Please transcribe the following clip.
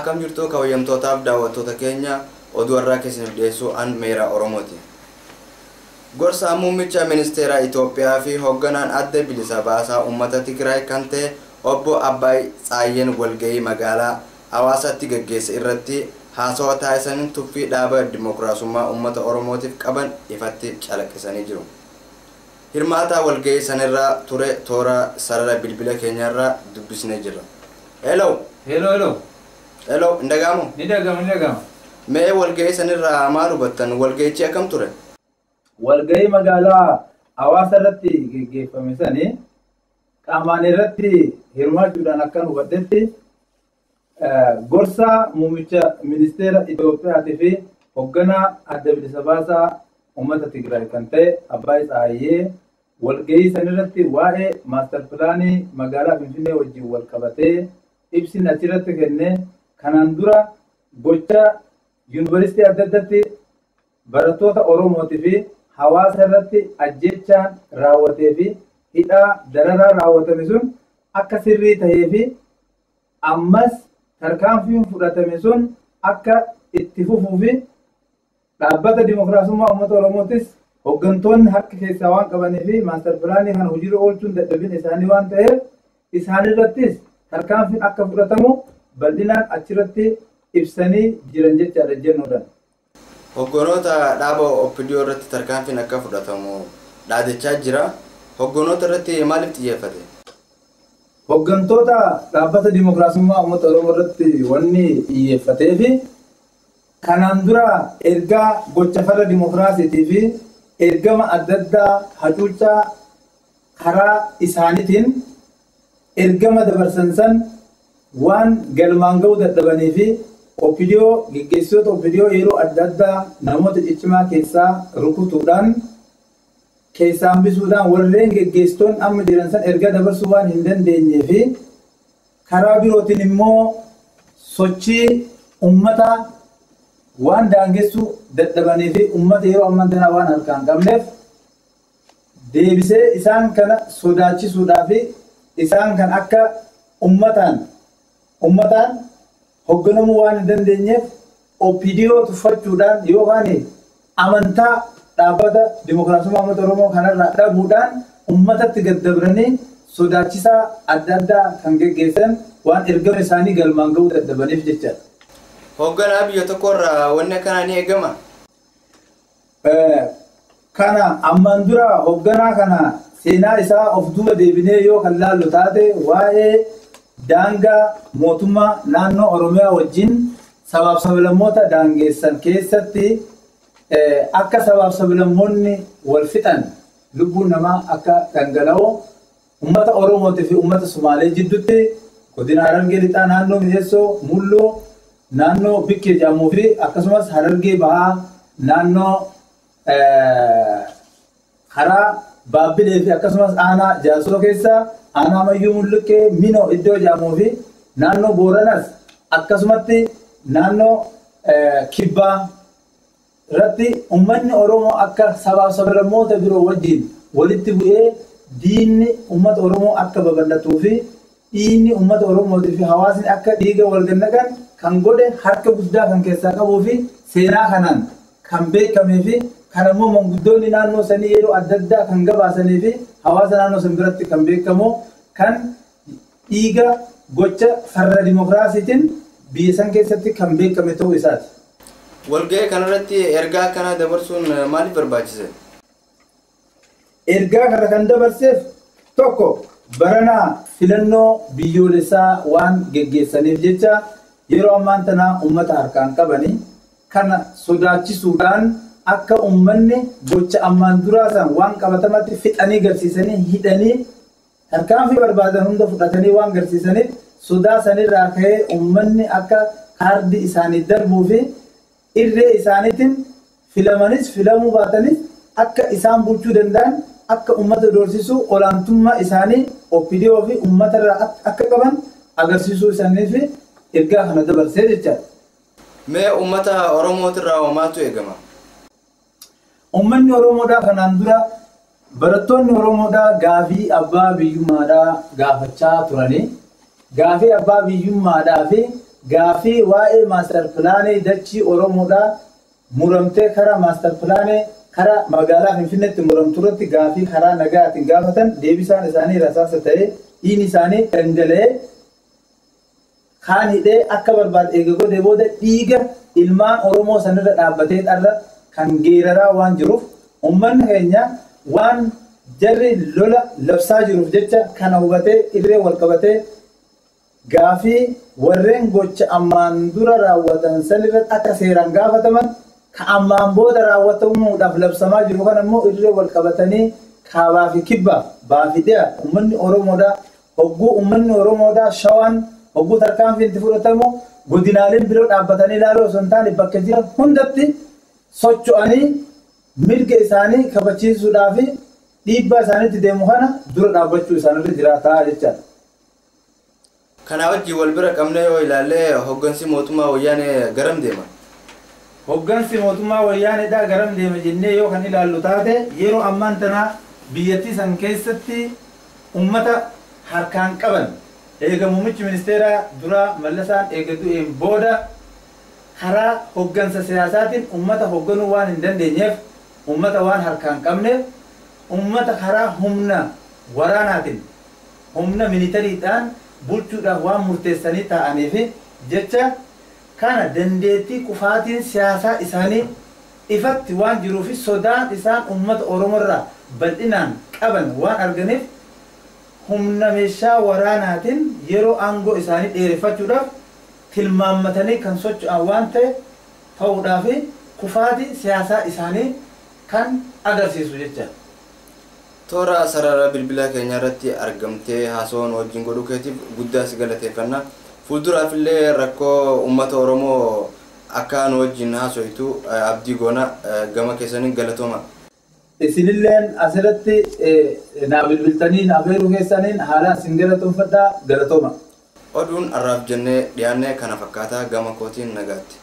Akkam jirtu kabajamtootaaf daawwattoota keenya oduu har'aa keessaniif dhiyeessuu an Meeraa Oromooti. Gorsaa muummicha ministeera Itoophiyaa fi hoogganaan adda bilisa baasaa uummata Tigraay kan ta'e obbo Abbaay Tsaayyeen walgahii magaalaa Hawaasaatti gaggeesse irratti haasawaa taasisaniin tuffii dhaaba dimookiraasummaa uummata Oromootiif qaban ifatti calaqqisanii jiru. Hirmaataa walgahii sanirraa ture toora sarara bilbila keenyarraa dubbisnee jirra. Hello. Hello, hello. Hello, hin dhaga'amu? Ni dhaga'ama, ni dhaga'ama. Mee walgahii sanirraa maal hubattan? Walgahichi akkam ture? Walgahii magaalaa Hawaasa irratti geggeeffame sani qaamaan irratti hirmaachuudhaan akkan hubadhetti gorsaa muummicha ministeera Itoophiyaatii fi hoogganaa adda bilisa baasaa uummata Tigraay kan ta'e Abbaay Tsaayyee walgahii sanirratti waa'ee maastar pilaanii magaalaa Finfinnee wajjin wal qabatee ibsin achirratti kenne kanaan dura gocha yuunivarsiitii adda addaatti barattoota Oromootii fi hawaasa irratti ajjechaan raawwatee fi hidhaa dararaa raawwatame sun akka sirrii ta'ee fi ammas tarkaanfiin fudhatame sun akka itti fufuu fi dhaabbata dimookiraasummaa uummata Oromootis hooggantoonni harka keessaa waan qabanii fi maastar pilaanii kana hojiirra oolchuun dadhabina isaanii waan ta'eef isaanirrattis tarkaanfiin akka fudhatamu bal'inaan achirratti ibsanii jiran jechaadha jennuudhaan. Hogganoota dhaaba OPDO irratti tarkaanfiin akka fudhatamu dhaadachaa jira. Hogganoota irratti maaliif xiyyeeffate? Hooggantoota dhaabbata dimookiraasummaa uummata Oromoo irratti wanni xiyyeeffatee fi kanaan dura ergaa gocha farra dimookiraasiitii fi ergama adda addaa hacuuccaa karaa isaaniitiin ergama dabarsan san waan galmaan ga'uu dadhabanii fi OPDO geggeessitoota OPDO yeroo adda addaa namoota ciccimaa keessaa rukutuudhaan keessaa hambisuudhaan warreen geggeessitoonni amma jiran san erga dabarsuu waan hin dandeenyee fi karaa birootiin immoo sochii uummata waan daangessuu dadhabanii fi uummata yeroo ammaa kana waan harkaan qabneef deebisee isaan kana sodaachisuudhaa fi isaan kan akka uummataan hoogganamuu waan hin dandeenyeef OPDO tuffachuudhaan yookaan amantaa dhaabbata dimookiraasummaa uummata Oromoo kanarraa dhabuudhaan uummatatti gad dabranii sodaachisaa adda addaa kan geggeessan waan ergama isaanii galmaan ga'uu dadhabaniif jechaadha. Hoogganaa biyya tokkorraa wanni akkanaa ni eegama? Kana ammaan dura hoogganaa kana seenaa isaa of duuba deebinee yoo kan laallu taate waa'ee daangaa mootummaa naannoo Oromiyaa wajjin sabaaf sablammoota daangeessan keessatti akka sabaaf sablammoonni wal fixan lubbuun namaa akka dhangala'u uummata Oromootii fi uummata Sumaalee jidduutti godina Harargee Lixaa naannoo Mi'eessoo Mulluu naannoo Bikkee jedhamuu fi akkasumas Harargee Bahaa naannoo karaa Baabbilee fi akkasumas aanaa Jaarsoo keessa aanaa Mayyuu Mulluqqee Minoo iddoo jedhamuu fi naannoo Booranas akkasumatti naannoo Kibbaa irratti uummanni Oromoo akka sabaaf sablammoota biroo wajjin walitti bu'ee diinni uummata Oromoo akka babal'atuu fi dhiigni uummata Oromootii fi hawaasni akka dhiiga wal gannaqan kan godhe harka guddaa kan keessaa qabuu fi seenaa kanaan kan beekamee fi kan ammoo manguddoonni naannoo sanii yeroo adda addaa kan gabaasanii fi hawaasa naannoo san biratti kan beekamu kan dhiiga gocha farra dimookiraasiitiin biyya san keessatti kan beekame ta'uu isaati. Walgahii kanarratti ergaa akkanaa dabarsuun maaliif barbaachise? Ergaa kana kan dabarseef tokko baranaa filannoo biyyoolessaa waan geggeessaniif jecha yeroo ammaan tanaa uummata harkaan qabanii kana sodaachisuudhaan akka uummanni gocha ammaan duraa san waan qabatamatti fixanii garsiisanii hidhanii tarkaanfii barbaadan hunda fudhatanii waan garsiisaniif sodaa sanirraa ka'ee uummanni akka kaardii isaanii darbuu fi irree isaaniitiin filamanis filamuu baatanis akka isaan bulchuu danda'an akka uummata doorsisuu olaantummaa isaanii OPDO fi uummatarraa akka qaban agarsiisuu isaanii fi ergaa kana dabarsee jechaadha. Mee uummata Oromootirraa maaltu eegama? Uummanni Oromoodhaa kanaan dura barattoonni Oromoodhaa gaafii abbaa biyyummaadhaa gaafachaa turanii gaafii abbaa biyyummaadhaa fi Gaafii waa'ee maaster pilaanii dachii Oromoodhaa muramtee karaa maaster pilaanii karaa magaalaa Finfinneetti muramtu irratti gaafii karaa nagaatiin gaafatan deebisaan isaanii rasaasa ta'ee dhiigni isaanii dhangala'ee kaan hidhee akka barbaade eega godhee booda dhiiga ilmaan Oromoo sanirra dhaabbatee dharra kan geeraraa waan jiruuf uummanni keenya waan jarri lola labsaa jiruuf jecha kana hubatee irree wal qabatee gaafii warreen gocha ammaan dura raawwatan sanirratti akka seeraan gaafataman ka ammaan booda raawwatamuudhaaf labsamaa jiru kana immoo irree wal qabatanii kaabaa fi kibbaa baafi dhi'a uummanni Oromoodhaa hogguu uummanni Oromoodhaa shawaan hogguu tarkaanfiin itti fudhatamu godinaaleen biroo dhaabbatanii ilaaluu osoo hin taane bakka jiran hundatti socho'anii mirga isaanii kabachiisuudhaa fi dhiibbaa isaaniitti deemu kana dura dhaabbachuu isaanirra jiraataa jechaadha. Kana wajjin wal bira qabnee yoo ilaalle hoggansi mootummaa wayyaanee garam deema? Hoggansi mootummaa wayyaaneedhaa garam deema jennee yoo kan ilaallu taate yeroo ammaan tana biyyattii san keessatti uummata harkaan qaban eega muummichi ministeeraa duraa Mallasaan eega du'een booda karaa hoggansa siyaasaatiin uummata hogganuu waan hin dandeenyeef uummata waan harkaan qabneef uummata karaa humna waraanaatiin humna militariidhaan bulchuudhaaf waan murteessanii taa'aniif jecha kana dandeettii kufaatiin siyaasaa isaanii ifatti waan jiruuf sodaan isaan uummata Oromoorraa bal'inaan qaban waan arganiif humna meeshaa waraanaatiin yeroo aangoo isaanii dheereffachuudhaaf tilmaammatanii kan socho'an waan ta'e ta'uudhaaf kufaatii siyaasaa isaanii kan agarsiisu jecha. Toora sarara bilbilaa keenya irratti argamtee haasawaan wajjin godhuu keetiif guddaa si galateeffanna. Fuulduraaf illee rakkoo uummata Oromoo akka nu wajjin haasoitu abdii goona gama keessaniin galatooma. Isinilleen asirratti naa bilbiltanii naa feeruu keessaniin haalaan isin galatoomfadhaa galatooma. Oduun har'aaf jennee dhiyaanne kana fakkaataa gama kootiin nagaatti.